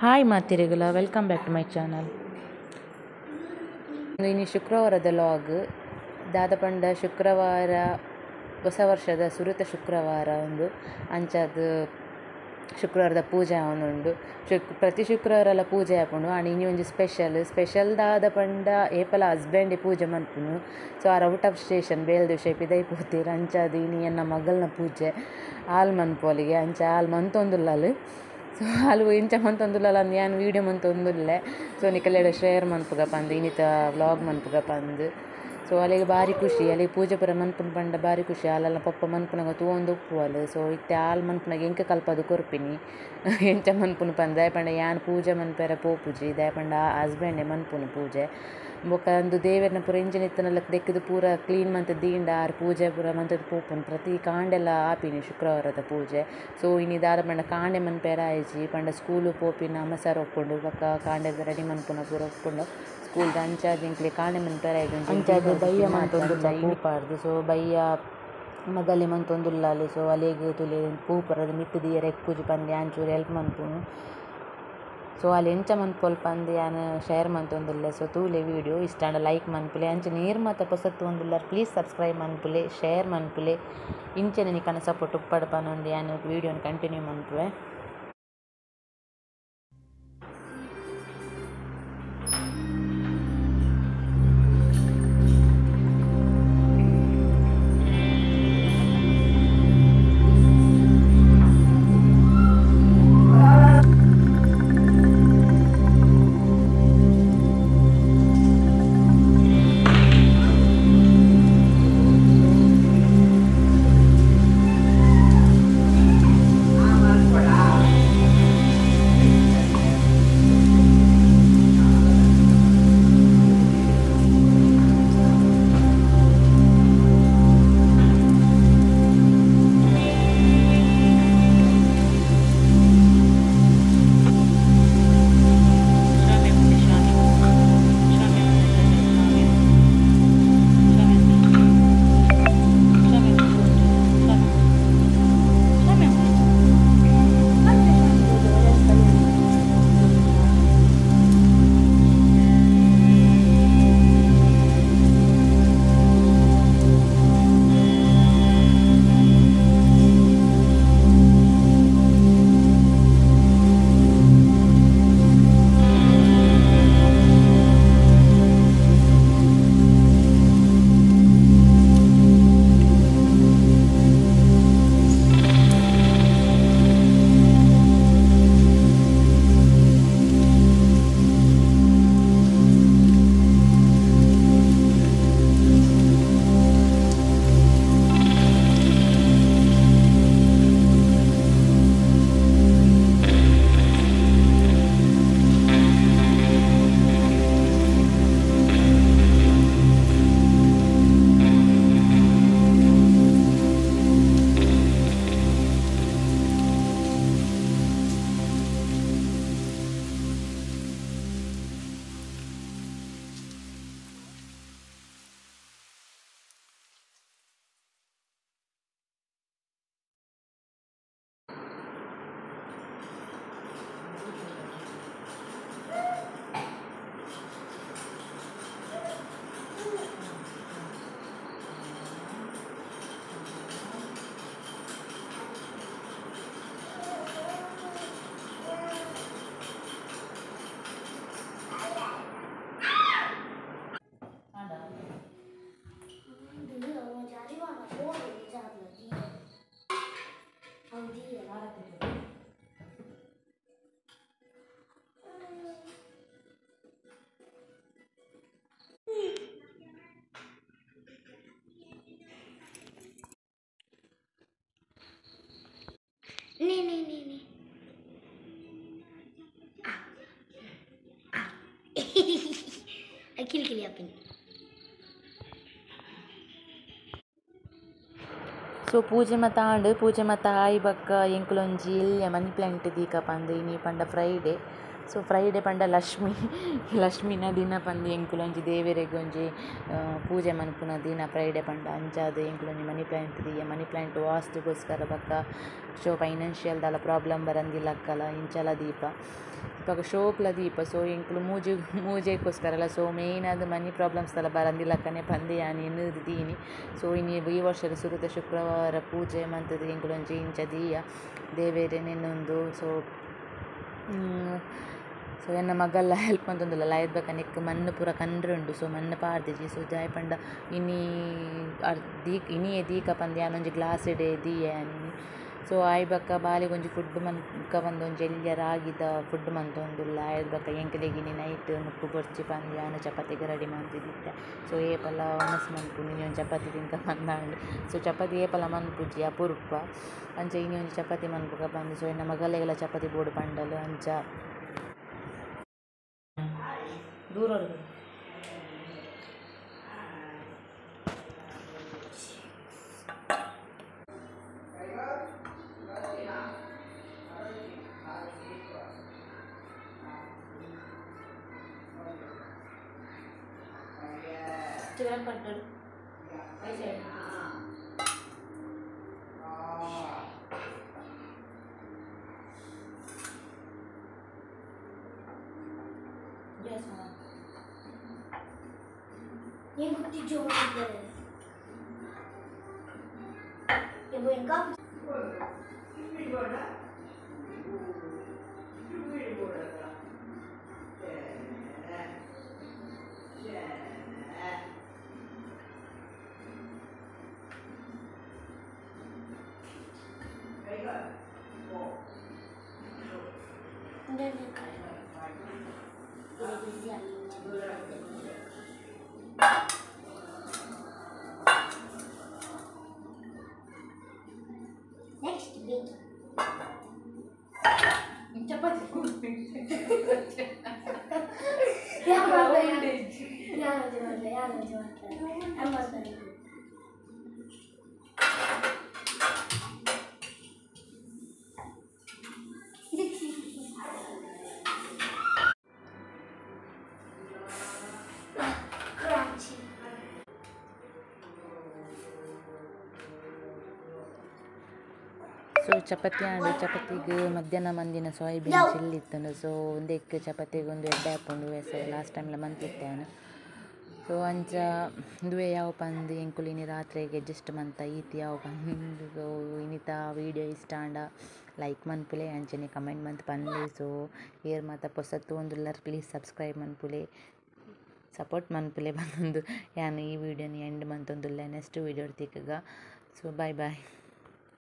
Hi ಮಾತಿರಿಗುಲ, welcome back to my channel. ಇನಿ ಶುಕ್ರವಾರದ ಲಾಗ್ ದಾದ ಪಂಡ ಶುಕ್ರವಾರ ಹೊಸ ವರ್ಷದ ಸುರುತ ಶುಕ್ರವಾರ ಒಂದು ಅಂಚಾದ ಶುಕ್ರವಾರದ ಪೂಜೆ ಆವೊಂದುಂಡು. ಪ್ರತಿ ಶುಕ್ರವಾರಲ ಪೂಜೆ ಆಪುಂಡು. ಆಂಡ ಇನಿ ಒಂಜಿ ಸ್ಪೆಷಲ್ ಸ್ಪೆಷಲ್ ದಾದ ಪಂಡ ಏಪಲ ಹಸ್ಬೆಂಡ್ ಪೂಜೆ ಮನ್ಪುನು. ಸೊ are out of station bail ವಿಷಯ ಪಿದೈ ಪೋತೀರ್. ಅಂಚಾದ್ ಇನಿ ಎನ್ನ ಮಗಲ್ನ ಪೂಜೆ ಆಲ್ ಮನ್ಪೋಲಿಗೆ ಅಂಚ ಆಲ್ ಮಂತೊಂದುಲ್ಲಲ್. ಸೊ ಆಲ್ ಇಂಚ ಮಂತೊಂದುಲ್ಲಲ್ ಅಂದ್ ಯಾನ್ ವೀಡಿಯೋ ಮಂತೊಂದುಲ್ಲೆ. ಸೊ ನಿಕಲೆಡ ಶೇರ್ ಮನ್ಪುಗ ಪಂದ್ ಇನಿತ ವ್ಲಾಗ್ ಮನ್ಪುಗ ಪಂದ್. ಸೊ ಅಲ್ಲಿಗೆ ಬಾರಿ ಖುಷಿ, ಅಲ್ಲಿಗೆ ಪೂಜೆ ಪೂರ ಮನ್ಪುನ ಪಂಡ ಬಾರಿ ಖುಷಿ. ಅಲ್ಲೆಲ್ಲ ಪಪ್ಪ ಮನ್ಪುನಾಗ ತೂವೊಂದು ಉಪ್ಪುವಲ್. ಸೊ ಇತ್ತೆ ಆಲ್ ಮನ್ಪುನಾಗ ಎಂಕ ಕಲ್ಪದು ಕೊರ್ಪಿನಿ ಎಂಚ ಮನ್ಪುನು ಪಂದ್. ದಾಯೆ ಪಂಡ ಯಾನ್ ಪೂಜೆ ಮನ್ಪೆರೆ ಪೋಪುಜಿ, ದಾಯೆ ಪಂಡ ಹಸ್ಬೆಂಡೆ ಮನ್ಪುನು ಪೂಜೆ. ಬೊಕ್ಕ ಅಂದು ದೇವೆರ್ನ ಪೂರ ಇಂಚಿನ ಇತ್ತನಲ್ಲ ದೆಕ್ಕದು ಪೂರ ಕ್ಲೀನ್ ಮಂತ್ ದೀಂಡ ಆರ್ ಪೂಜೆ ಪೂರ ಮಂತದ ಪೋಪುನು. ಪ್ರತಿ ಕಾಂಡೆಲ ಆಪಿನಿ ಶುಕ್ರವಾರದ ಪೂಜೆ. ಸೊ ಇನಿ ದಾದ ಪಂಡ ಕಾಂಡೆ ಮನ್ಪೆರೆ ಆಯ್ಜಿ ಪಂಡ ಸ್ಕೂಲು ಪೋಪಿನ ಅಮಸರ ಒಪ್ಪುಂಡು. ಬೊಕ್ಕ ಕಾಂಡೆ ರೆಡಿ ಮನ್ಪುನ ಪೂರ ಒಪ್ಪುಂಡು ಸ್ಕೂಲ್ದ. ಅಂಚಾದ್ ಎಂಕ್ಲೆ ಕಾಂಡೆ ಮನ್ಪೆರೆ ಆಯ್ಜಿ, ಅಂಚಾದ್ ಬಯ್ಯ ಮಂತೊಂದುಲ್ಲ ಪೂಪಾರ್ದು. ಸೊ ಬಯ್ಯ ಮಗಲೆ ಮಂತೊಂದುಲ್ಲಾಲ್. ಸೊ ಅಲೆಗ್ ತುಲೆ ಪೂ ಪೂರದ ಮಿತ್ತ್ ದೀಯೆರೆ ಎಕ್ಕುಜಿ ಪಂದ್ ಯಾನ್ ಚೂರು ಹೆಲ್ಪ್ ಮನ್ಪುನು. ಸೊ ಅಲ್ಲಿ ಎಂಚ ಮನ್ಪೊಲ್ ಪಂದ್ ಯಾನ್ ಶೇರ್ ಮಂತೊಂದುಲ್ಲೆ. ಸೊ ತೂಲೆ ವೀಡಿಯೋ ಇಷ್ಟ ಆಂಡ ಲೈಕ್ ಮನ್ಪುಲೆ. ಅಂಚ ನೀರ್ ಮಾತ ಪೊಸತ್ ಒಂದುಲ್ಲಾರ್ ಪ್ಲೀಸ್ ಸಬ್ಸ್ಕ್ರೈಬ್ ಮನ್ಪುಲೆ, ಶೇರ್ ಮನ್ಪುಲೆ. ಇಂಚನೆ ನಿಕನ ಸಪೋರ್ಟ್ ಉಪ್ಪಡ್ ಪನೊಂದು ಯಾನ್ ವೀಡಿಯೋನ್ ಕಂಟಿನ್ಯೂ ಮನ್ಪುವೆ. नहीं नहीं नहीं नहीं अखिल के लिए अपनी. ಸೊ ಪೂಜೆ ಮತ ಆಂಡ್ ಪೂಜೆ ಮತ ಆಯಿ ಬಕ್ಕ ಎಂಕುಲೊಂಜಿ ಎಲ್ಯ ಮನಿ ಪ್ಲಾಂಟ್ ದೀಕ ಪಂದ್. ಇನಿ ಪಂಡ ಫ್ರೈಡೆ. ಸೊ ಫ್ರೈಡೆ ಪಂಡ ಲಕ್ಷ್ಮಿ ಲಕ್ಷ್ಮಿನ ದಿನ ಪಂದ್ ಎಂಕುಲೊಂಜಿ ದೇವೆರೆಗ್ ಒಂಜಿ ಪೂಜೆ ಮನ್ಪುನ ದಿನ ಫ್ರೈಡೆ ಪಂಡ. ಅಂಚಾದ್ ಎಂಕುಲೊಂಜಿ ಮನಿ ಪ್ಲಾಂಟ್ ದೀಯ ಮನಿ ಪ್ಲಾಂಟ್ ವಾಸ್ತುಗೋಸ್ಕರ ಬಕ್ಕ ಸೊ ಫೈನಾನ್ಷಿಯಲ್ ದಾಲ ಪ್ರಾಬ್ಲಮ್ ಬರಂದಿಲ್ಲಕ್ಕಲ ಇಂಚಲ ದೀಪ. ಅಪಗ ಶೋಕ್ಲ ದೀಪ ಸೊ ಎಂಕುಲು ಮೂಜಿ ಮೂಜೆಗೋಸ್ಕರಲ ಸೊ ಮೇನ್ ಆದ್ ಮನಿ ಪ್ರಾಬ್ಲಮ್ಸ್ ಲ ಬರಂದಿಲಕ್ಕನೆ ಪಂದ್ ಯಾನ್ ಎನ್ನುದು ದೀನಿ. ಸೊ ಇನಿ ಈ ವರ್ಷದ ಸುರುತ ಶುಕ್ರವಾರ ಪೂಜೆ ಮಂತುದು ಎಂಕುಲು ಒಂಜಿ ಇಂಚ ದೀಯ ದೇವೆರೆನ್ ಎನ್ನೊಂದು. ಸೊ ಸೊ ಎನ್ನ ಮಗಲ್ಲ ಹೆಲ್ಪ್ ಮಂತೊಂದುಲ್ಲ ಲಾಯದ್ ಬೊಕ ನೆಕ್ಕ್ ಮಣ್ಣು ಪೂರ ಕಂಡ್ರೆ ಉಂಡು. ಸೊ ಮಣ್ಣು ಪಾಡ್ದಿಜಿ. ಸೊ ದಾಯೆ ಪಂಡ ಇನಿ ಇನಿಯೇ ದೀಕ ಪಂದ್ ಯಾನ್ ಒಂಜಿ ಗ್ಲಾಸ್ ಇಡೆ ದೀಯೆ ಯಾನ್. ಸೊ ಆಯ್ ಬೊಕ ಬಾಲೆಗ್ ಒಂಜಿ ಫುಡ್ ಮನ್ಕ ಪಂದ್ ಒಂಜಿ ಎಲ್ಯ ರಾಗಿದ ಫುಡ್ ಮಂತೊಂದುಲ್ಲ. ಆಯ್ ಬೊಕ ಎಂಕಲೆಗ್ ಇನಿ ನೈಟ್ ನುಪ್ಪು ಬೊರ್ಚಿ ಪಂದ್ ಯಾನ್ ಚಪಾತಿಗ್ ರೆಡಿ ಮಂತಿದಿತ್ತೆ. ಸೊ ಏಪಲ ವನಸ್ ಮನ್ಪುನು ಇನಿ ಒಂಜಿ ಚಪಾತಿ ತಿನ್ಕ ಪಂದಾಂಡ್. ಸೊ ಚಪಾತಿ ಏಪಲ ಮನ್ಪುಜಿ ಅಪರೂಪ ಅಂಚ ಇನಿ ಒಂಜಿ ಚಪಾತಿ ಮನ್ಪುಗ ಪಂದ್. ಸೊ ಎನ್ನ ಮಗಲೆಗ್ಲ ಚಪಾತಿ ಬೋಡು ಪಂಡಲು ಅಂಚ ದೂರ. Yes, ma'am. Next big. Chapati. Crunchy. So chapati and ಚಪಾತಿಗೆ ಮಧ್ಯಾಹ್ನ ಮಂದಿನ ಸೋಯಾಬೀನ್ ಚಿಲ್ಲಿ ಇತ್ತುಂಡು. ಸೊ ಒಂದೆಕ್ ಚಪಾತಿಗೆ ಒಂದು ಎಡ್ಡೆ ಆಪುಂಡು ಸೊ ಲಾಸ್ಟ್ ಟೈಮ್ಲ ಮಂತಿತ್ತೆ ಯಾನ್. ಸೊ ಅಂಚ ಉಂದುವೇ ಯಾವ ಪಂದ್ ಎಂಕುಲು ಇನಿ ರಾತ್ರೆಗ್ ಅಡ್ಜಸ್ಟ್ ಮಂತ ಈತ್ ಯಾವ ಪಂದ್. ಸೊ ಇನಿತ ವೀಡಿಯೋ ಇಷ್ಟ ಆಂಡ ಲೈಕ್ ಮನ್ಪುಲೆ ಅಂಚನೆ ಕಮೆಂಟ್ ಮಂತ್ ಪನ್ಲೆ. ಸೊ ಏರ್ ಮಾತ ಪೊಸ ತೂವೊಂದುಲ್ಲರ್ ಪ್ಲೀಸ್ ಸಬ್ಸ್ಕ್ರೈಬ್ ಮನ್ಪುಲೆ ಸಪೋರ್ಟ್ ಮನ್ಪುಲೆ ಪನೊಂದು ಯಾನ್ ಈ ವೀಡಿಯೋನಿ ಎಂಡ್ ಮಂತೊಂದುಲ್ಲೆ. ನೆಕ್ಸ್ಟ್ ವೀಡಿಯೋ ತಿಕ್ಕುಗ. So bye bye.